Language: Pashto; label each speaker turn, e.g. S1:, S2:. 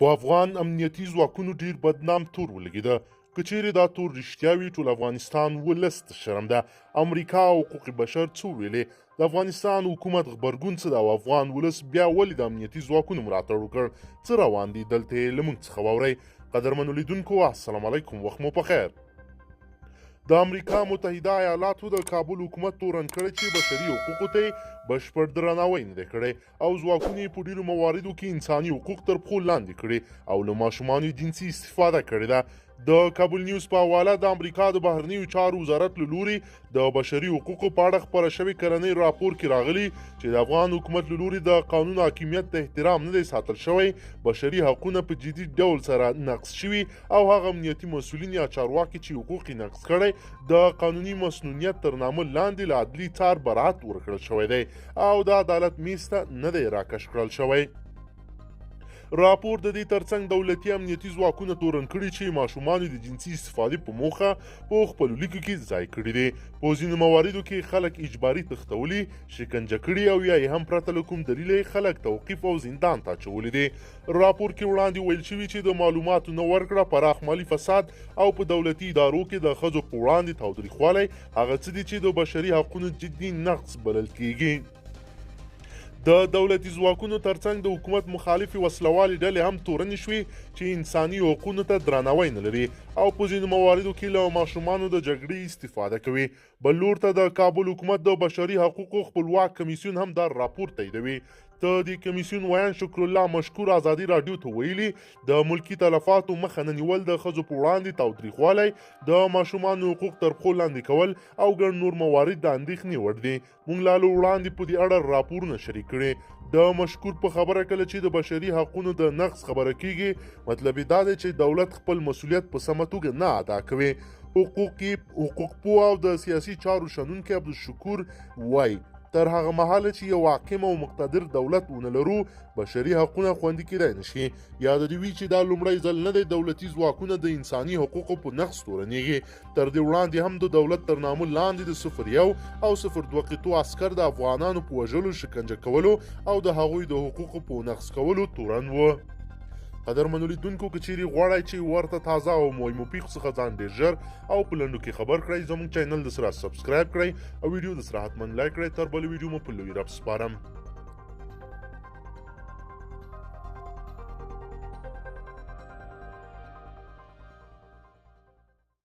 S1: په افغان امنیتي ځواکونو ډیر بدنام تور ولګیده. که چیرې دا تور رښتیا وي، ټول افغانستان ولس ته شرم ده. امریکا او حقوق بشر څه ویلې؟ د افغانستان حکومت غبرګون څه ده او افغان ولس بیا ولې د امنیتي ځواکونو ملاتړ وکړ؟ څه روان دي دلته یې له موږ څخه واورئ. قدرمنو لیدونکو، السلام علیکم، وخت مو په خیر. د امریکا متحده ایالاتو د کابل حکومت تورن کړی چې بشري حقوقو ته یې بشپړ درناوی نه دی کړی او ځواکونو یې په ډیرو مواردو کې انساني حقوق تر پښو لاندې کړي او له ماشومانو یې جنسي استفاده کړې ده. د کابل نیوز په حواله، د امریکا د بهرنیو چارو وزارت له لوري د بشري حقوقو په اړه خپره شوې کلنۍ راپور کې راغلي چې د افغان حکومت له لوري د قانون حاکمیت ته احترام نه دی ساتل شوی، بشري حقونه په جدي ډول سره نقض شوي او هغه امنیتي مسؤلین یا چارواکي چې حقوق یې نقض کړی د قانوني مصنونیت تر نامه لاندې له عدلي څار برائت ورکړل شوی دی او د عدالت میز ته نه دی راکش کړل شوی. راپور د دې ترڅنګ دولتي امنیتي ځواکونه تورن کړي چې ماشومان د جنسي استفادې په موخه په خپلو لیکو کې ځای کړي دي. په ځینو مواردو کې خلک اجباري تښتولي، شکنجه کړي او یا یې هم پرته له کوم دلیله خلک توقیف او زندان ته اچولي دي. راپور کې وړاندې ویل شوي چې د معلوماتو نه ورکړه، پراخ مالي فساد او په دولتي ادارو کې د ښځو په وړاندې تاوتریخوالی هغه څه دي چې د بشري حقونو جدي نقض بلل کیږي. د دولتي ځواکونو ترڅنګ د حکومت مخالفې وسلوالې ډلې هم تورنې شوې چې انساني حقونو ته درناوی نه لري او په ځینو مواردو کې له ماشومانو د جګړې استفاده کوي. بل لور ته د کابل حکومت د بشري حقوقو خپلواک کمیسیون هم دا راپور تاییدوي. د دې کمیسیون ویاند شکرالله مشکور ازادي راډیو ته ویلي، د ملکي تلفاتو مخه نه نیول، د ښځو په وړاندې تاوتریخوالی، د ماشومانو حقوق تر پښو لاندې کول او ګڼ نور موارد د اندېښنې وړ دي. موږ لا له وړاندې په دې اړه راپورونه شریک کړي. د مشکور په خبره، کله چې د بشري حقونو د نقض خبره کیږي، مطلب یې دا دی چې دولت خپل مسؤلیت په سمه توګه نه ادا کوي. حقوقپوه او د سیاسي چارو شنونکی عبدالشکور وایي، تر هغه مهاله چې یو حاکم او مقتدر دولت ونه لرو، بشري حقونه خوندي کیدای نشي. یاده دې وي چې دا لومړی ځل نه دی دولتي ځواکونه د انساني حقوقو په نقض تورنیږي. تر دې وړاندې هم د دولت تر نامه لاندې د 01 او 02 قطعو عسکر د افغانانو په وژلو، شکنجه کولو او د هغوی د حقوقو په نقض کولو تورن وو. قدرمنو لیدونکو، که چیرې غواړئ چې ورته تازه او مهمو پیښو څخه ځان ډېر ژر او په لنډو کې خبر کړئ، زموږ چینل د سره subscribe کړئ او ویډیو د سره حتما like کړئ. تر بلې ویډیو مو په لوی رب سپارم.